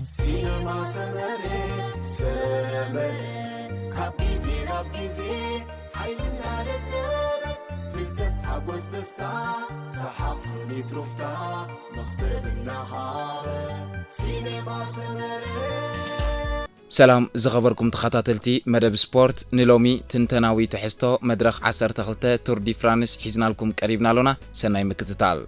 ሲነማ ሰመረ፣ ሰመረ፣ ካብ ግዜ ናብ ግዜ ሓይልና ለበለበ፣ ፍልጠት፣ ሓጎስ፣ ደስታ፣ ሰሓቕ፣ ስኒት፣ ሩፍታ፣ መኽሰብ እናሃበ። ሲነማ ሰመረ። ሰላም ዝኸበርኩም ተኸታተልቲ መደብ ስፖርት፣ ንሎሚ ትንተናዊ ትሕዝቶ መድረኽ ዓሰርተ ክልተ ቱር ዲ ፍራንስ ሒዝናልኩም ቀሪብና ኣሎና። ሰናይ ምክትታል።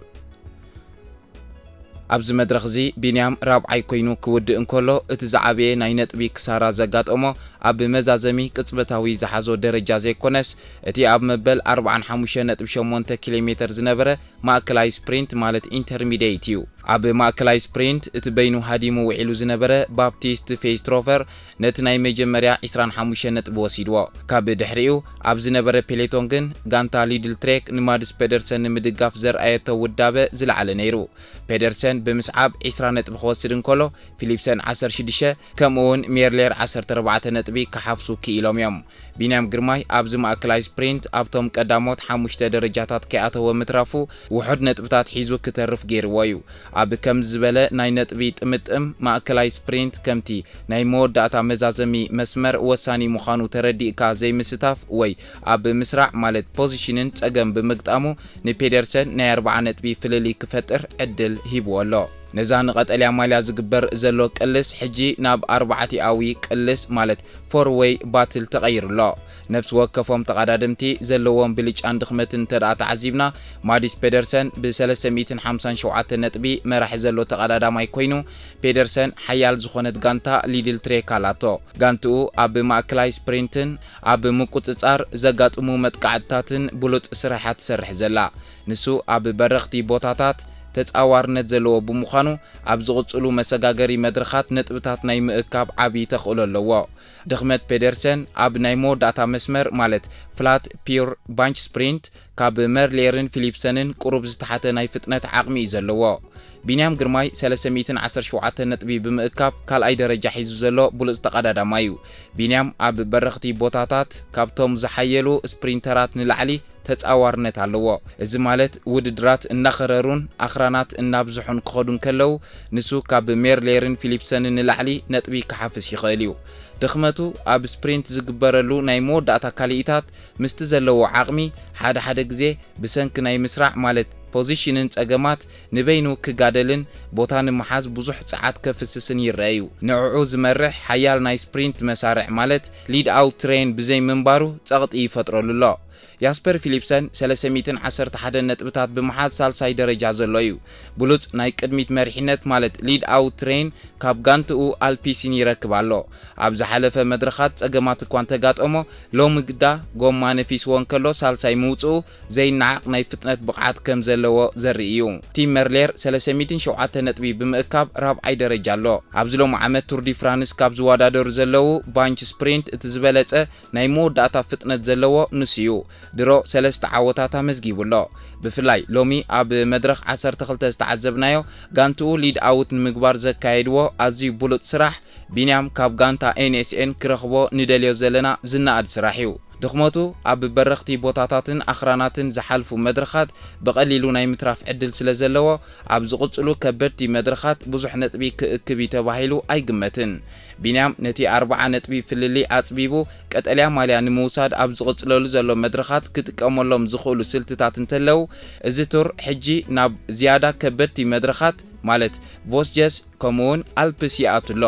ኣብዚ መድረኽ እዚ ቢንያም ራብዓይ ኮይኑ ክውድእ እንከሎ፣ እቲ ዝዓበየ ናይ ነጥቢ ክሳራ ዘጋጠሞ ኣብ መዛዘሚ ቅጽበታዊ ዝሓዞ ደረጃ ዘይኮነስ፣ እቲ ኣብ መበል ኣርብዓን ሓሙሽተ ነጥቢ ሸሞንተ ኪሎ ሜተር ዝነበረ ማእከላይ ስፕሪንት ማለት ኢንተርሚዲየት እዩ። ኣብ ማእከላይ ስፕሪንት እቲ በይኑ ሃዲሙ ውዒሉ ዝነበረ ባፕቲስት ፌስትሮፈር ነቲ ናይ መጀመርያ ዕስራን ሓሙሽተ ነጥቢ ወሲድዎ። ካብ ድሕሪኡ ኣብ ዝነበረ ፔሌቶን ግን ጋንታ ሊድል ትሬክ ንማድስ ፔደርሰን ንምድጋፍ ዘርኣየቶ ውዳበ ዝለዓለ ነይሩ። ፔደርሰን ብምስዓብ ዕስራ ነጥቢ ክወስድ እንከሎ፣ ፊሊፕሰን ዓሰርተ ሽዱሽተ ከምኡውን ሜርሌር ዓሰርተ ኣርባዕተ ነጥቢ ክሓፍሱ ክኢሎም እዮም። ቢንያም ግርማይ ኣብዚ ማእከላይ ስፕሪንት ኣብቶም ቀዳሞት ሓሙሽተ ደረጃታት ከይኣተወ ምትራፉ ውሑድ ነጥብታት ሒዙ ክተርፍ ገይርዎ እዩ። ኣብ ከምዚ ዝበለ ናይ ነጥቢ ጥምጥም ማእከላይ ስፕሪንት ከምቲ ናይ መወዳእታ መዛዘሚ መስመር ወሳኒ ምዃኑ ተረዲእካ ዘይምስታፍ ወይ ኣብ ምስራዕ ማለት ፖዚሽንን ጸገም ብምግጣሙ ንፔደርሰን ናይ ኣርብዓ ነጥቢ ፍልልይ ክፈጥር ዕድል ሂብዎ ኣሎ። ነዛ ንቐጠልያ ማልያ ዝግበር ዘሎ ቅልስ ሕጂ ናብ ኣርባዕቲኣዊ ቅልስ ማለት ፎር ዌይ ባትል ተቐይሩ ኣሎ። ነፍሲ ወከፎም ተቐዳደምቲ ዘለዎም ብልጫን ድኽመትን እንተ ደኣ ተዓዚብና፣ ማዲስ ፔደርሰን ብ ሰለስተ ሚእትን ሓምሳን ሸውዓተን ነጥቢ መራሒ ዘሎ ተቐዳዳማይ ኮይኑ፣ ፔደርሰን ሓያል ዝኾነት ጋንታ ሊድል ትሬክ ኣላቶ። ጋንትኡ ኣብ ማእከላይ ስፕሪንትን ኣብ ምቁጽጻር ዘጋጥሙ መጥቃዕትታትን ብሉጽ ስራሓ ትሰርሕ ዘላ። ንሱ ኣብ በረኽቲ ቦታታት ተጻዋርነት ዘለዎ ብምዃኑ፣ ኣብ ዝቕጽሉ መሰጋገሪ መድረኻት ነጥብታት ናይ ምእካብ ዓቢ ተኽእሎ ኣለዎ። ድኽመት ፔደርሰን ኣብ ናይ መወዳእታ መስመር፣ ማለት ፍላት ፒር ባንች ስፕሪንት፣ ካብ መርሌርን ፊሊፕሰንን ቁሩብ ዝተሓተ ናይ ፍጥነት ዓቕሚ እዩ ዘለዎ። ቢንያም ግርማይ ሰለስተ ሚእትን ዓሰርተ ሸውዓተን ነጥቢ ብምእካብ ካልኣይ ደረጃ ሒዙ ዘሎ ብሉጽ ተቐዳዳማይ እዩ። ቢንያም ኣብ በረኽቲ ቦታታት ካብቶም ዝሓየሉ ስፕሪንተራት ንላዕሊ ተጻዋርነት ኣለዎ። እዚ ማለት ውድድራት እናኸረሩን ኣኽራናት እናብዝሑን ክኸዱ እንከለዉ፣ ንሱ ካብ ሜርሌርን ፊሊፕሰንን ንላዕሊ ነጥቢ ክሓፍስ ይኽእል እዩ። ድኽመቱ ኣብ ስፕሪንት ዝግበረሉ ናይ መወዳእታ ካልኢታት ምስቲ ዘለዎ ዓቕሚ፣ ሓደ ሓደ ግዜ ብሰንኪ ናይ ምስራዕ ማለት ፖዚሽንን ጸገማት ንበይኑ ክጋደልን ቦታ ንምሓዝ ብዙሕ ጸዓት ከፍስስን ይረአ እዩ። ንዕዑ ዝመርሕ ሓያል ናይ ስፕሪንት መሳርዕ ማለት ሊድ ኣውት ትሬን ብዘይምንባሩ ጸቕጢ ይፈጥረሉ ኣሎ። ያስፐር ፊሊፕሰን ሰለስተ ሚእትን ዓሰርተ ሓደን ነጥብታት ብምሓዝ ሳልሳይ ደረጃ ዘሎ እዩ። ብሉጽ ናይ ቅድሚት መሪሕነት ማለት ሊድ ኣውት ትሬን ካብ ጋንትኡ ኣልፒሲን ይረክብ ኣሎ። ኣብ ዝሓለፈ መድረኻት ጸገማት እኳ እንተጋጠሞ፣ ሎሚ ግዳ ጎማ ነፊስዎ እንከሎ ሳልሳይ ምውጽኡ ዘይነዓቕ ናይ ፍጥነት ብቕዓት ከም ዘለዎ ዘርኢ እዩ። ቲም መርሌር ሰለስተ ሚእትን ሸውዓተ ነጥቢ ብምእካብ ራብዓይ ደረጃ ኣሎ። ኣብዚ ሎሚ ዓመት ቱር ዲ ፍራንስ ካብ ዝወዳደሩ ዘለዉ ባንች ስፕሪንት እቲ ዝበለጸ ናይ መወዳእታ ፍጥነት ዘለዎ ንሱ እዩ። ድሮ ሰለስተ ዓወታት ኣመዝጊቡ ኣሎ። ብፍላይ ሎሚ ኣብ መድረኽ ዓሰርተ ክልተ ዝተዓዘብናዮ ጋንትኡ ሊድ ኣውት ንምግባር ዘካየድዎ ኣዝዩ ብሉጽ ስራሕ ቢንያም ካብ ጋንታ ኤን ኤስ ኤን ክረኽቦ ንደልዮ ዘለና ዝነኣድ ስራሕ እዩ። ድኽመቱ ኣብ በረኽቲ ቦታታትን ኣኽራናትን ዝሓልፉ መድረኻት ብቐሊሉ ናይ ምትራፍ ዕድል ስለ ዘለዎ፣ ኣብ ዝቕጽሉ ከበድቲ መድረኻት ብዙሕ ነጥቢ ክእክብ እዩ ተባሂሉ ኣይግመትን። ቢንያም ነቲ ኣርብዓ ነጥቢ ፍልልይ ኣጽቢቡ ቀጠልያ ማልያ ንምውሳድ ኣብ ዝቕጽለሉ ዘሎ መድረኻት ክጥቀመሎም ዝኽእሉ ስልትታት እንተለዉ፣ እዚ ቱር ሕጂ ናብ ዝያዳ ከበድቲ መድረኻት ማለት ቮስጀስ ከምኡውን ኣልፕስ ይኣቱ ኣሎ።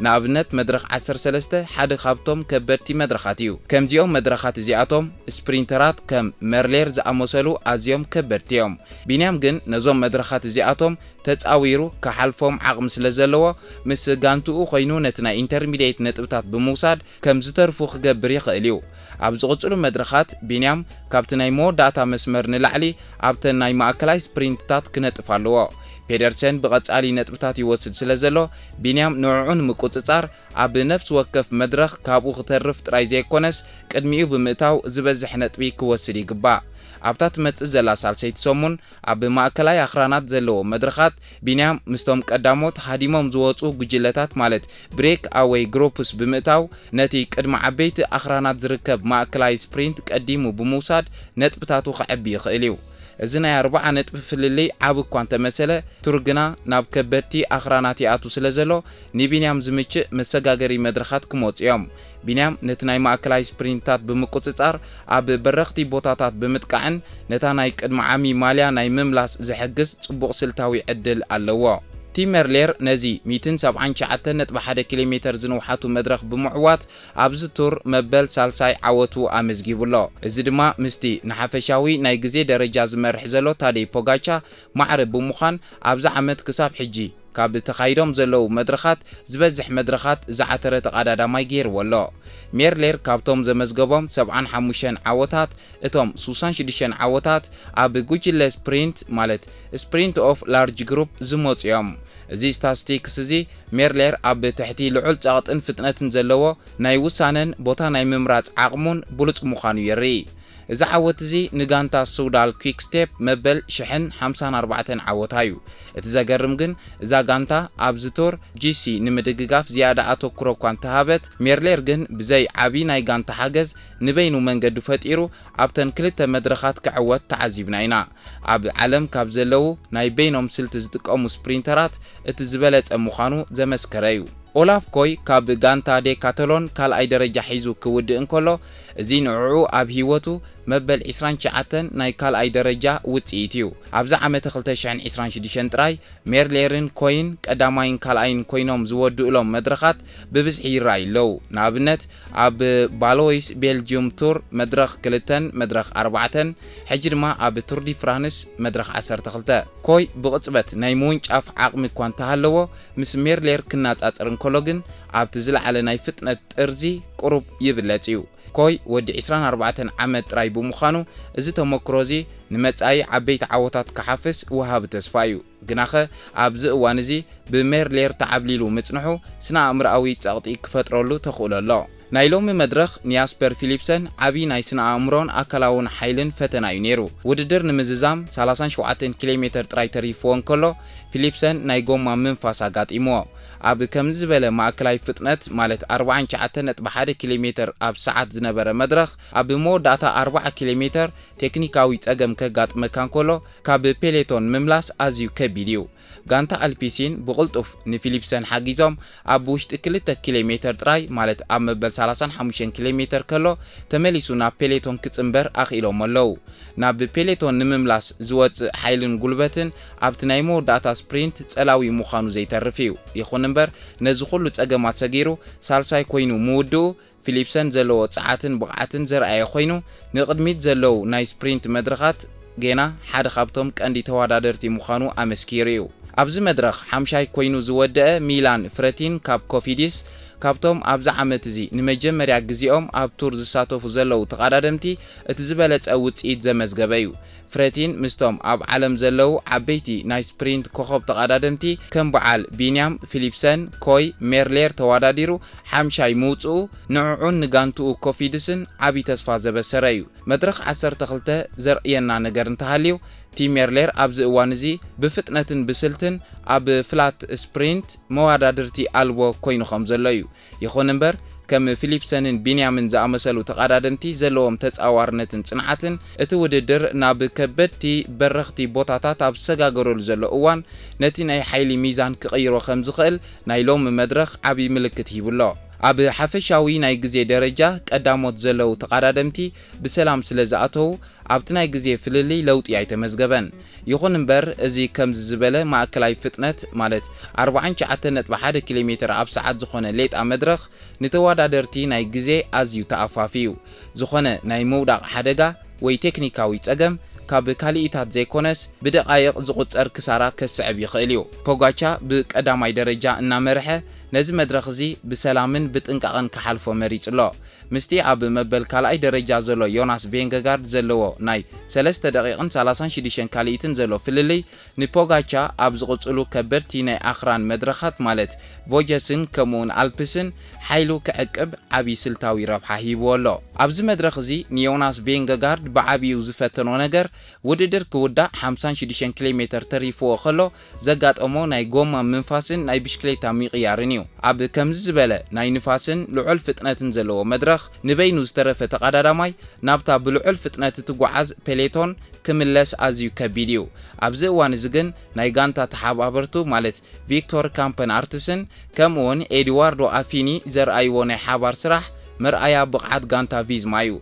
ንኣብነት መድረኽ ዓሰርተ ሰለስተ ሓደ ካብቶም ከበድቲ መድረኻት እዩ። ከምዚኦም መድረኻት እዚኣቶም ስፕሪንተራት ከም መርሌር ዝኣመሰሉ ኣዝዮም ከበድቲ እዮም። ቢንያም ግን ነዞም መድረኻት እዚኣቶም ተጻዊሩ ክሓልፎም ዓቕሚ ስለ ዘለዎ፣ ምስ ጋንትኡ ኮይኑ ነቲ ናይ ኢንተርሚዲየት ነጥብታት ብምውሳድ ከም ዝተርፉ ክገብር ይኽእል እዩ። ኣብ ዝቕጽሉ መድረኻት ቢንያም ካብቲ ናይ መወዳእታ መስመር ንላዕሊ ኣብተን ናይ ማእከላይ ስፕሪንትታት ክነጥፍ ኣለዎ። ፔደርሰን ብቐጻሊ ነጥብታት ይወስድ ስለ ዘሎ፣ ቢንያም ንዕዑ ንምቁጽጻር ኣብ ነፍሲ ወከፍ መድረኽ ካብኡ ክተርፍ ጥራይ ዘይኮነስ፣ ቅድሚኡ ብምእታው ዝበዝሕ ነጥቢ ክወስድ ይግባእ። ኣብታ ትመጽእ ዘላ ሳልሰይቲ ሰሙን፣ ኣብ ማእከላይ ኣኽራናት ዘለዎ መድረኻት፣ ቢንያም ምስቶም ቀዳሞት ሃዲሞም ዝወጹ ጉጅለታት ማለት ብሬክ ኣወይ ግሩፕስ ብምእታው፣ ነቲ ቅድሚ ዓበይቲ ኣኽራናት ዝርከብ ማእከላይ ስፕሪንት ቀዲሙ ብምውሳድ ነጥብታቱ ከዕቢ ይኽእል እዩ። እዚ ናይ ኣርብዓ ነጥቢ ፍልልይ ዓቢ እኳ እንተመሰለ፣ ቱር ግና ናብ ከበድቲ ኣኽራናት ይኣቱ ስለ ዘሎ፣ ንቢንያም ዝምችእ መሰጋገሪ መድረኻት ክመጹ እዮም። ቢንያም ነቲ ናይ ማእከላይ ስፕሪንታት ብምቁጽጻር፣ ኣብ በረኽቲ ቦታታት ብምጥቃዕን ነታ ናይ ቅድሚ ዓሚ ማልያ ናይ ምምላስ ዝሕግዝ ጽቡቕ ስልታዊ ዕድል ኣለዎ። ቲም ሜርሌር ነዚ ሚእትን ሰብዓን ትሽዓተን ነጥቢ ሓደ ኪሎ ሜተር ዝንውሓቱ መድረኽ ብምዕዋት ኣብዚ ቱር መበል ሳልሳይ ዓወቱ ኣመዝጊቡ ኣሎ። እዚ ድማ ምስቲ ንሓፈሻዊ ናይ ግዜ ደረጃ ዝመርሕ ዘሎ ታደይ ፖጋቻ ማዕረ ብምዃን ኣብዚ ዓመት ክሳብ ሕጂ ካብ ተኻይዶም ዘለዉ መድረኻት ዝበዝሕ መድረኻት ዝዓተረ ተቐዳዳማይ ገይርዎ ኣሎ። ሜርሌር ካብቶም ዘመዝገቦም ሰብዓን ሓሙሽተን ዓወታት እቶም ሱሳን ሽዱሽተን ዓወታት ኣብ ጉጅለ ስፕሪንት ማለት ስፕሪንት ኦፍ ላርጅ ግሩፕ ዝመጹ እዮም። እዚ ስታስቲክስ እዚ ሜርሌር ኣብ ትሕቲ ልዑል ጸቕጥን ፍጥነትን ዘለዎ ናይ ውሳነን ቦታ ናይ ምምራጽ ዓቕሙን ብሉጽ ምዃኑ የርኢ። እዚ ዓወት እዚ ንጋንታ ሱዳል ኲክ ስቴፕ መበል ሽሕን ሓምሳን ኣርባዕተን ዓወታ እዩ። እቲ ዘገርም ግን እዛ ጋንታ ኣብዚ ቱር ጂሲ ንምድግጋፍ ዝያዳ ኣተኩሮ እኳ እንተሃበት፣ ሜርሌር ግን ብዘይ ዓቢ ናይ ጋንታ ሓገዝ ንበይኑ መንገዱ ፈጢሩ ኣብተን ክልተ መድረኻት ክዕወት ተዓዚብና ኢና። ኣብ ዓለም ካብ ዘለዉ ናይ በይኖም ስልቲ ዝጥቀሙ ስፕሪንተራት እቲ ዝበለጸ ምዃኑ ዘመስከረ እዩ። ኦላፍ ኮይ ካብ ጋንታ ዴካተሎን ካልኣይ ደረጃ ሒዙ ክውድእ እንከሎ፣ እዚ ንዕኡ ኣብ ህይወቱ መበል ዕስራን ትሽዓተን ናይ ካልኣይ ደረጃ ውጽኢት እዩ። ኣብዚ ዓመተ ክልተ ሽሕን ዕስራን ሽዱሽተን ጥራይ ሜርሌርን ኮይን ቀዳማይን ካልኣይን ኮይኖም ዝወድኡሎም መድረኻት ብብዝሒ ይረኣዩ ኣለዉ። ንኣብነት ኣብ ባሎይስ ቤልጅዩም ቱር መድረኽ ክልተን መድረኽ ኣርባዕተን፣ ሕጂ ድማ ኣብ ቱር ዲ ፍራንስ መድረኽ ዓሰርተ ክልተ። ኮይ ብቕጽበት ናይ ምውንጫፍ ዓቕሚ እኳ እንተሃለዎ፣ ምስ ሜርሌር ክነጻጸር እንከሎ ግን ኣብቲ ዝለዓለ ናይ ፍጥነት ጥርዚ ቁሩብ ይብለጽ እዩ። ኮይ ወዲ ዕስራን ኣርባዕተን ዓመት ጥራይ ብምዃኑ፣ እዚ ተመክሮ እዚ ንመጻኢ ዓበይቲ ዓወታት ክሓፍስ ወሃቢ ተስፋ እዩ። ግናኸ ኣብዚ እዋን እዚ ብሜርሌር ተዓብሊሉ ምጽንሑ ስነ ኣእምሮኣዊ ጸቕጢ ክፈጥረሉ ተኽእሎ ኣሎ። ናይ ሎሚ መድረኽ ንያስፐር ፊሊፕሰን ዓቢ ናይ ስነ ኣእምሮን ኣካላውን ሓይልን ፈተና እዩ ነይሩ። ውድድር ንምዝዛም ሰላሳን ሸውዓተን ኪሎ ሜተር ጥራይ ተሪፍዎ እንከሎ፣ ፊሊፕሰን ናይ ጎማ ምንፋስ ኣጋጢምዎ። ኣብ ከምዚ ዝበለ ማእከላይ ፍጥነት፣ ማለት ኣርባዓን ትሽዓተን ነጥቢ ሓደ ኪሎ ሜተር ኣብ ሰዓት ዝነበረ መድረኽ፣ ኣብ መወዳእታ ኣርብዓ ኪሎ ሜተር ቴክኒካዊ ጸገም ከጋጥመካ እንከሎ፣ ካብ ፔሌቶን ምምላስ ኣዝዩ ከቢድ እዩ። ጋንታ ኣልፒሲን ብቕልጡፍ ንፊሊፕሰን ሓጊዞም ኣብ ውሽጢ ክልተ ኪሎ ሜተር ጥራይ፣ ማለት ኣብ መበል ሰላሳን ሓሙሽተን ኪሎ ሜተር ከሎ ተመሊሱ ናብ ፔሌቶን ክጽንበር ኣኽኢሎሞ ኣለዉ። ናብ ፔሌቶን ንምምላስ ዝወጽእ ሓይልን ጉልበትን ኣብቲ ናይ መወዳእታ ስፕሪንት ጸላዊ ምዃኑ ዘይተርፍ እዩ። ይኹን እምበር፣ ነዚ ኩሉ ጸገማት ሰጊሩ ሳልሳይ ኮይኑ ምውድኡ፣ ፊሊፕሰን ዘለዎ ጽዓትን ብቕዓትን ዘርኣየ ኮይኑ፣ ንቕድሚት ዘለዉ ናይ ስፕሪንት መድረኻት ጌና ሓደ ካብቶም ቀንዲ ተወዳደርቲ ምዃኑ ኣመስኪሩ እዩ። ኣብዚ መድረኽ ሓምሻይ ኮይኑ ዝወደአ ሚላን ፍረቲን ካብ ኮፊዲስ፣ ካብቶም ኣብዚ ዓመት እዚ ንመጀመርያ ግዜኦም ኣብ ቱር ዝሳተፉ ዘለዉ ተቐዳደምቲ፣ እቲ ዝበለጸ ውጽኢት ዘመዝገበ እዩ። ፍረቲን ምስቶም ኣብ ዓለም ዘለዉ ዓበይቲ ናይ ስፕሪንት ኮኸብ ተቐዳደምቲ ከም በዓል ቢንያም ፊሊፕሰን፣ ኮይ፣ ሜርሌር ተወዳዲሩ ሓምሻይ ምውጽኡ፣ ንዕዑን ንጋንትኡ ኮፊድስን ዓቢ ተስፋ ዘበሰረ እዩ። መድረኽ ዓሰርተ ክልተ ዘርእየና ነገር እንተሃልዩ፣ ቲም ሜርሌር ኣብዚ እዋን እዚ ብፍጥነትን ብስልትን ኣብ ፍላት ስፕሪንት መወዳድርቲ ኣልቦ ኮይኑ ከም ዘሎ እዩ። ይኹን እምበር፣ ከም ፊሊፕሰንን ቢንያምን ዝኣመሰሉ ተቐዳደምቲ ዘለዎም ተጻዋርነትን ጽንዓትን፣ እቲ ውድድር ናብ ከበድቲ በረኽቲ ቦታታት ኣብ ዝሰጋገረሉ ዘሎ እዋን፣ ነቲ ናይ ሓይሊ ሚዛን ክቕይሮ ከም ዝኽእል ናይ ሎሚ መድረኽ ዓቢ ምልክት ሂቡ ኣሎ። ኣብ ሓፈሻዊ ናይ ግዜ ደረጃ ቀዳሞት ዘለዉ ተቐዳደምቲ ብሰላም ስለ ዝኣተዉ፣ ኣብቲ ናይ ግዜ ፍልልይ ለውጢ ኣይተመዝገበን። ይኹን እምበር፣ እዚ ከምዚ ዝበለ ማእከላይ ፍጥነት፣ ማለት ኣርባዓን ትሽዓተን ነጥቢ ሓደ ኪሎ ሜተር ኣብ ሰዓት ዝኾነ ሌጣ መድረኽ፣ ንተወዳደርቲ ናይ ግዜ ኣዝዩ ተኣፋፊ እዩ። ዝኾነ ናይ ምውዳቕ ሓደጋ ወይ ቴክኒካዊ ጸገም፣ ካብ ካልኢታት ዘይኮነስ፣ ብደቓይቕ ዝቑጸር ክሳራ ከስዕብ ይኽእል እዩ። ፖጋቻ ብቀዳማይ ደረጃ እናመርሐ፣ ነዚ መድረኽ እዚ ብሰላምን ብጥንቃቕን ክሓልፎ መሪጹ ኣሎ። ምስቲ ኣብ መበል ካልኣይ ደረጃ ዘሎ ዮናስ ቬንገጋርድ ዘለዎ ናይ ሰለስተ ደቂቕን ሰላሳን ሽዱሽተን ካልኢትን ዘሎ ፍልልይ፣ ንፖጋቻ ኣብ ዝቕጽሉ ከበድቲ ናይ ኣኽራን መድረኻት፣ ማለት ቮጀስን ከምኡውን ኣልፕስን፣ ሓይሉ ክዕቅብ ዓቢ ስልታዊ ረብሓ ሂብዎ ኣሎ። ኣብዚ መድረኽ እዚ ንዮናስ ቬንገጋርድ ብዓቢኡ ዝፈተኖ ነገር፣ ውድድር ክውዳእ ሓምሳን ሽዱሽተን ኪሎ ሜተር ተሪፍዎ ከሎ ዘጋጠሞ ናይ ጎማ ምንፋስን ናይ ብሽክሌታ ምቕያርን እዩ። ኣብ ከምዚ ዝበለ ናይ ንፋስን ልዑል ፍጥነትን ዘለዎ መድረኽ፣ ንበይኑ ዝተረፈ ተቐዳዳማይ ናብታ ብልዑል ፍጥነት እትጓዓዝ ፔሌቶን ክምለስ ኣዝዩ ከቢድ እዩ። ኣብዚ እዋን እዚ ግን ናይ ጋንታ ተሓባበርቱ ማለት ቪክቶር ካምፐን ኣርትስን ከምኡውን ኤድዋርዶ ኣፊኒ ዘርኣይዎ ናይ ሓባር ስራሕ መርኣያ ብቕዓት ጋንታ ቪዝማ እዩ።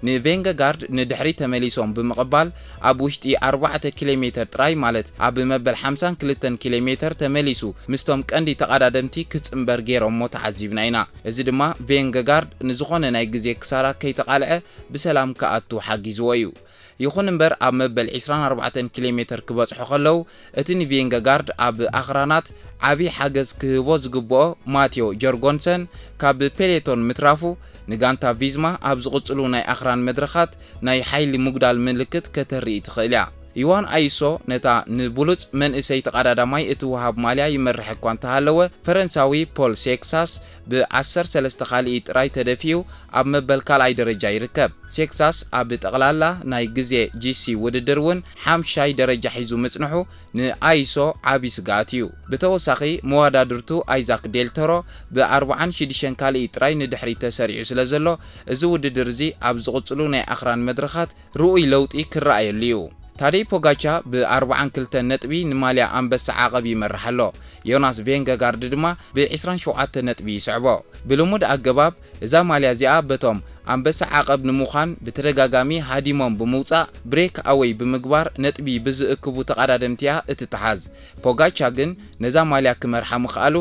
ንቬንገጋርድ ንድሕሪት ተመሊሶም ብምቕባል ኣብ ውሽጢ ኣርባዕተ ኪሎ ሜተር ጥራይ ማለት ኣብ መበል ሓምሳን ክልተን ኪሎ ሜተር ተመሊሱ ምስቶም ቀንዲ ተቐዳደምቲ ክጽንበር ገይሮሞ ተዓዚብና ኢና። እዚ ድማ ቬንገጋርድ ንዝኾነ ናይ ግዜ ክሳራ ከይተቓልዐ ብሰላም ክኣቱ ሓጊዝዎ እዩ። ይኹን እምበር ኣብ መበል ዕስራን ኣርባዕተን ኪሎ ሜተር ክበጽሑ ከለዉ እቲ ንቬንገጋርድ ኣብ ኣኽራናት ዓቢ ሓገዝ ክህቦ ዝግብኦ ማቴዎ ጀርጎንሰን ካብ ፔሌቶን ምትራፉ ንጋንታ ቪዝማ ኣብ ዝቕጽሉ ናይ ኣኽራን መድረኻት ናይ ሓይሊ ምጉዳል ምልክት ከተርኢ ትኽእል እያ። ኢዋን ኣይሶ ነታ ንብሉጽ መንእሰይ ተቐዳዳማይ እትወሃብ ማልያ ይመርሕ እኳ እንተሃለወ ፈረንሳዊ ፖል ሴክሳስ ብ ዓሰርተ ሰለስተ ካልኢት ጥራይ ተደፊኡ ኣብ መበል ካልኣይ ደረጃ ይርከብ። ሴክሳስ ኣብ ጠቕላላ ናይ ግዜ ጂሲ ውድድር እውን ሓምሻይ ደረጃ ሒዙ ምጽንሑ ንኣይሶ ዓቢ ስግኣት እዩ። ብተወሳኺ መወዳድርቱ ኣይዛክ ዴልተሮ ብ ኣርባዓን ሽዱሽተን ካልኢት ጥራይ ንድሕሪት ተሰሪዑ ስለ ዘሎ እዚ ውድድር እዚ ኣብ ዝቕጽሉ ናይ ኣኽራን መድረኻት ርኡይ ለውጢ ክረኣየሉ እዩ። ታደይ ፖጋቻ ብ ኣርባዓን ክልተን ነጥቢ ንማልያ ኣንበሳ ዓቐብ ይመርሕ ኣሎ። ዮናስ ቬንገጋርድ ድማ ብ ዕስራን ሸውዓተን ነጥቢ ይስዕቦ። ብልሙድ ኣገባብ እዛ ማልያ እዚኣ በቶም ኣንበሳ ዓቐብ ንምዃን ብተደጋጋሚ ሃዲሞም ብምውጻእ ብሬክ ኣወይ ብምግባር ነጥቢ ብዝእክቡ ተቐዳደምቲ እያ እትተሓዝ። ፖጋቻ ግን ነዛ ማልያ ክመርሓ ምኽኣሉ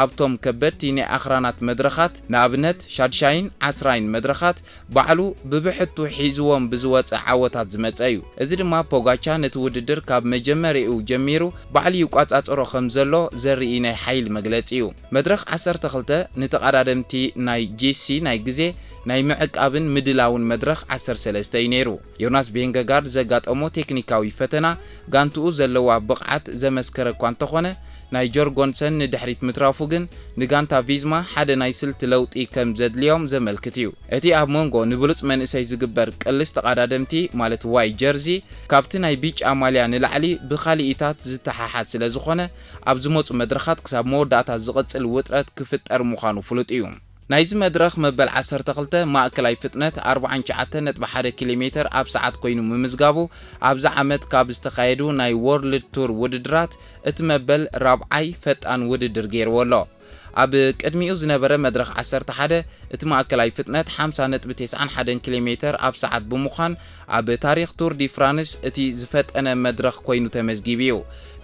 ኣብቶም ከበድቲ ናይ ኣኽራናት መድረኻት ንኣብነት ሻድሻይን ዓስራይን መድረኻት ባዕሉ ብብሕቱ ሒዝዎም ብዝወጸ ዓወታት ዝመጸ እዩ። እዚ ድማ ፖጋቻ ነቲ ውድድር ካብ መጀመሪኡ ጀሚሩ ባዕሉ ይቋጻጸሮ ከም ዘሎ ዘርኢ ናይ ሓይሊ መግለጺ እዩ። መድረኽ ዓሰርተ ክልተ ንተቐዳደምቲ ናይ ጂሲ ናይ ግዜ ናይ ምዕቃብን ምድላውን መድረኽ ዓሰርተ ሰለስተ እዩ ነይሩ። ዮናስ ቬንገጋርድ ዘጋጠሞ ቴክኒካዊ ፈተና ጋንትኡ ዘለዋ ብቕዓት ዘመስከረ እኳ እንተኾነ ናይ ጆርጎንሰን ንድሕሪት ምትራፉ ግን ንጋንታ ቪዝማ ሓደ ናይ ስልቲ ለውጢ ከም ዘድልዮም ዘመልክት እዩ። እቲ ኣብ መንጎ ንብሉጽ መንእሰይ ዝግበር ቅልስ ተቐዳደምቲ ማለት ዋይ ጀርዚ ካብቲ ናይ ቢጫ ማልያ ንላዕሊ ብኻልኢታት ዝተሓሓዝ ስለ ዝኾነ ኣብ ዝመጹ መድረኻት ክሳብ መወዳእታ ዝቕጽል ውጥረት ክፍጠር ምዃኑ ፍሉጥ እዩ። ናይዚ መድረኽ መበል ዓሰርተ ክልተ ማእከላይ ፍጥነት ኣርባዓን ትሽዓተን ነጥቢ ሓደ ኪሎ ሜተር ኣብ ሰዓት ኮይኑ ምምዝጋቡ ኣብዚ ዓመት ካብ ዝተኻየዱ ናይ ወርልድ ቱር ውድድራት እቲ መበል ራብዓይ ፈጣን ውድድር ገይርዎ ኣሎ። ኣብ ቅድሚኡ ዝነበረ መድረኽ ዓሰርተ ሓደ እቲ ማእከላይ ፍጥነት ሓምሳ ነጥቢ ተስዓን ሓደን ኪሎ ሜተር ኣብ ሰዓት ብምዃን ኣብ ታሪኽ ቱር ዲ ፍራንስ እቲ ዝፈጠነ መድረኽ ኮይኑ ተመዝጊቡ እዩ።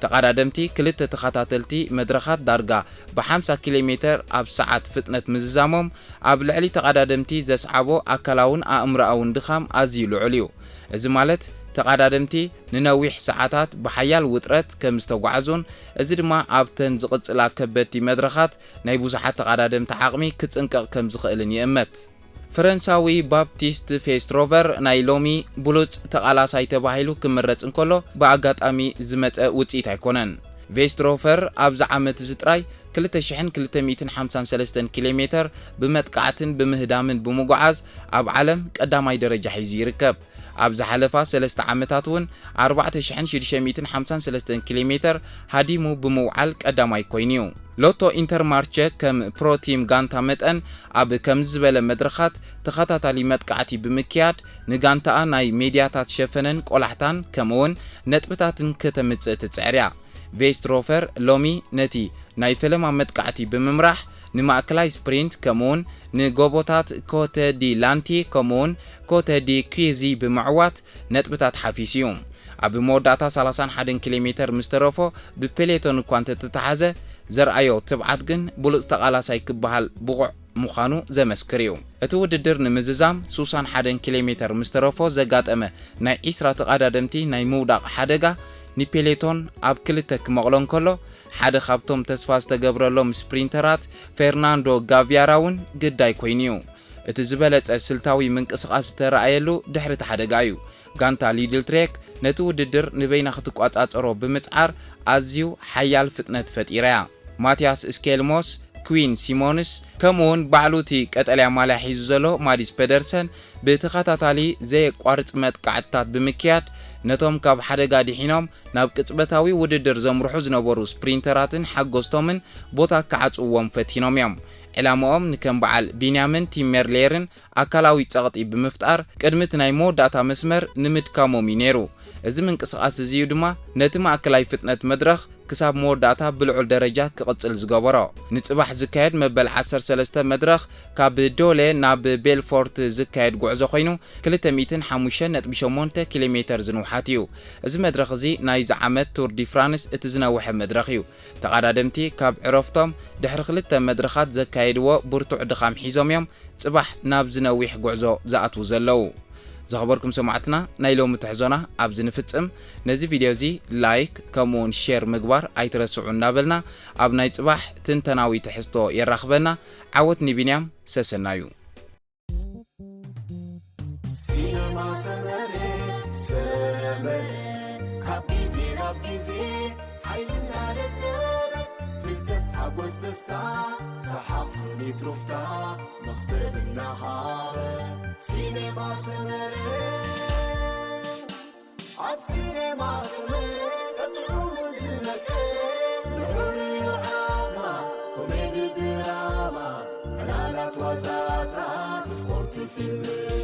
ተቐዳደምቲ ክልተ ተኸታተልቲ መድረኻት ዳርጋ ብ ሓምሳ ኪሎ ሜተር ኣብ ሰዓት ፍጥነት ምዝዛሞም ኣብ ልዕሊ ተቐዳደምቲ ዘስዓቦ ኣካላውን ኣእምሮኣውን ድኻም ኣዝዩ ልዑል እዩ። እዚ ማለት ተቐዳደምቲ ንነዊሕ ሰዓታት ብሓያል ውጥረት ከም ዝተጓዕዙን እዚ ድማ ኣብተን ዝቕጽላ ከበድቲ መድረኻት ናይ ብዙሓት ተቐዳደምቲ ዓቕሚ ክጽንቀቕ ከም ዝኽእልን ይእመት። ፈረንሳዊ ባፕቲስት ፌስትሮቨር ናይ ሎሚ ብሉጽ ተቓላሳይ ተባሂሉ ክምረጽ እንከሎ ብኣጋጣሚ ዝመጸ ውጽኢት ኣይኮነን። ቬስትሮፈር ኣብዚ ዓመት እዚ ጥራይ ክልተ ሽሕን ክልተ ሚእትን ሓምሳን ሰለስተን ኪሎ ሜተር ብመጥቃዕትን ብምህዳምን ብምጉዓዝ ኣብ ዓለም ቀዳማይ ደረጃ ሒዙ ይርከብ። ኣብ ዝሓለፋ ሰለስተ ዓመታት እውን ኣርባዕተ ሽሕን ሽዱሽተ ሚእትን ሓምሳን ሰለስተን ኪሎ ሜተር ሃዲሙ ብምውዓል ቀዳማይ ኮይኑ እዩ። ሎቶ ኢንተርማርቸ ከም ፕሮ ቲም ጋንታ መጠን ኣብ ከምዚ ዝበለ መድረኻት ተኸታታሊ መጥቃዕቲ ብምክያድ ንጋንታኣ ናይ ሜድያታት ሸፈነን ቆላሕታን ከምኡውን ነጥብታትን ከተምጽእ ትጽዕር እያ። ቬስትሮፈር ሎሚ ነቲ ናይ ፈለማ መጥቃዕቲ ብምምራሕ ንማእከላይ ስፕሪንት ከምኡውን ንጎቦታት ኮተ ዲ ላንቲ ከምኡውን ኮተ ዲ ኪዚ ብምዕዋት ነጥብታት ሓፊሱ እዩ። ኣብ መወዳእታ ሰላሳን ሓደን ኪሎ ሜተር ምስ ተረፎ ብፔሌቶን እኳ እንተተተሓዘ ዘርኣዮ ትብዓት ግን ብሉጽ ተቓላሳይ ክበሃል ብቑዕ ምዃኑ ዘመስክር እዩ። እቲ ውድድር ንምዝዛም ሱሳን ሓደን ኪሎ ሜተር ምስ ተረፎ ዘጋጠመ ናይ ዒስራ ተቐዳደምቲ ናይ ምውዳቕ ሓደጋ ንፔሌቶን ኣብ ክልተ ክመቕሎ እንከሎ ሓደ ካብቶም ተስፋ ዝተገብረሎም ስፕሪንተራት ፌርናንዶ ጋቪያራ እውን ግዳይ ኮይኑ እዩ። እቲ ዝበለጸ ስልታዊ ምንቅስቓስ ዝተረኣየሉ ድሕሪ እቲ ሓደጋ እዩ። ጋንታ ሊድል ትሬክ ነቲ ውድድር ንበይና ክትቋጻጸሮ ብምጽዓር ኣዝዩ ሓያል ፍጥነት ፈጢራ እያ። ማቲያስ ስኬልሞስ፣ ኩዊን ሲሞንስ ከምኡውን ባዕሉ እቲ ቀጠልያ ማልያ ሒዙ ዘሎ ማዲስ ፔደርሰን ብተኸታታሊ ዘየቋርጽ መጥቃዕትታት ብምክያድ ነቶም ካብ ሓደጋ ድሒኖም ናብ ቅጽበታዊ ውድድር ዘምርሑ ዝነበሩ ስፕሪንተራትን ሓጎስቶምን ቦታ ክዓጽውዎም ፈቲኖም እዮም። ዕላማኦም ንከም በዓል ቢንያምን ቲም ሜርሌርን ኣካላዊ ጸቕጢ ብምፍጣር ቅድሚ እቲ ናይ መወዳእታ መስመር ንምድካሞም እዩ ነይሩ። እዚ ምንቅስቓስ እዚ እዩ ድማ ነቲ ማእከላይ ፍጥነት መድረኽ ክሳብ መወዳእታ ብልዑል ደረጃ ክቕጽል ዝገበሮ። ንጽባሕ ዝካየድ መበል ዓሰርተ ሰለስተ መድረኽ ካብ ዶሌ ናብ ቤልፎርት ዝካየድ ጉዕዞ ኮይኑ ክልተ ሚእትን ሓሙሽተ ነጥቢ ሸሞንተ ኪሎ ሜተር ዝንውሓት እዩ። እዚ መድረኽ እዚ ናይዚ ዓመት ቱር ዲ ፍራንስ እቲ ዝነውሐ መድረኽ እዩ። ተቐዳደምቲ ካብ ዕረፍቶም ድሕሪ ክልተ መድረኻት ዘካየድዎ ብርቱዕ ድኻም ሒዞም እዮም ጽባሕ ናብዚ ነዊሕ ጉዕዞ ዝኣትዉ ዘለዉ። ዝኸበርኩም ሰማዕትና፣ ናይ ሎሚ ትሕዞና ኣብዚ ንፍጽም። ነዚ ቪድዮ እዚ ላይክ ከምኡውን ሼር ምግባር ኣይትረስዑ እናበልና ኣብ ናይ ጽባሕ ትንተናዊ ትሕዝቶ የራኽበና። ዓወት ንቢንያም ሰሰናዩ። ሲነማ ሰመረ ሰመረ ካብ ግዜ ናብ ግዜ ሓይሊ እናደለበ ፍልጠት ሓጎስ ደስታ ሰሓቕ ስኒት ሩፍታ መኽሰብ እናሃበ ሲነማ ሰመረ ኣብ ሲነማ ሰመረ ቀጥዑ ዝነቀ ልዑል ዓማ ኮሜዲ ድራማ ዕላላት ዋዛታት ስፖርት ፊልም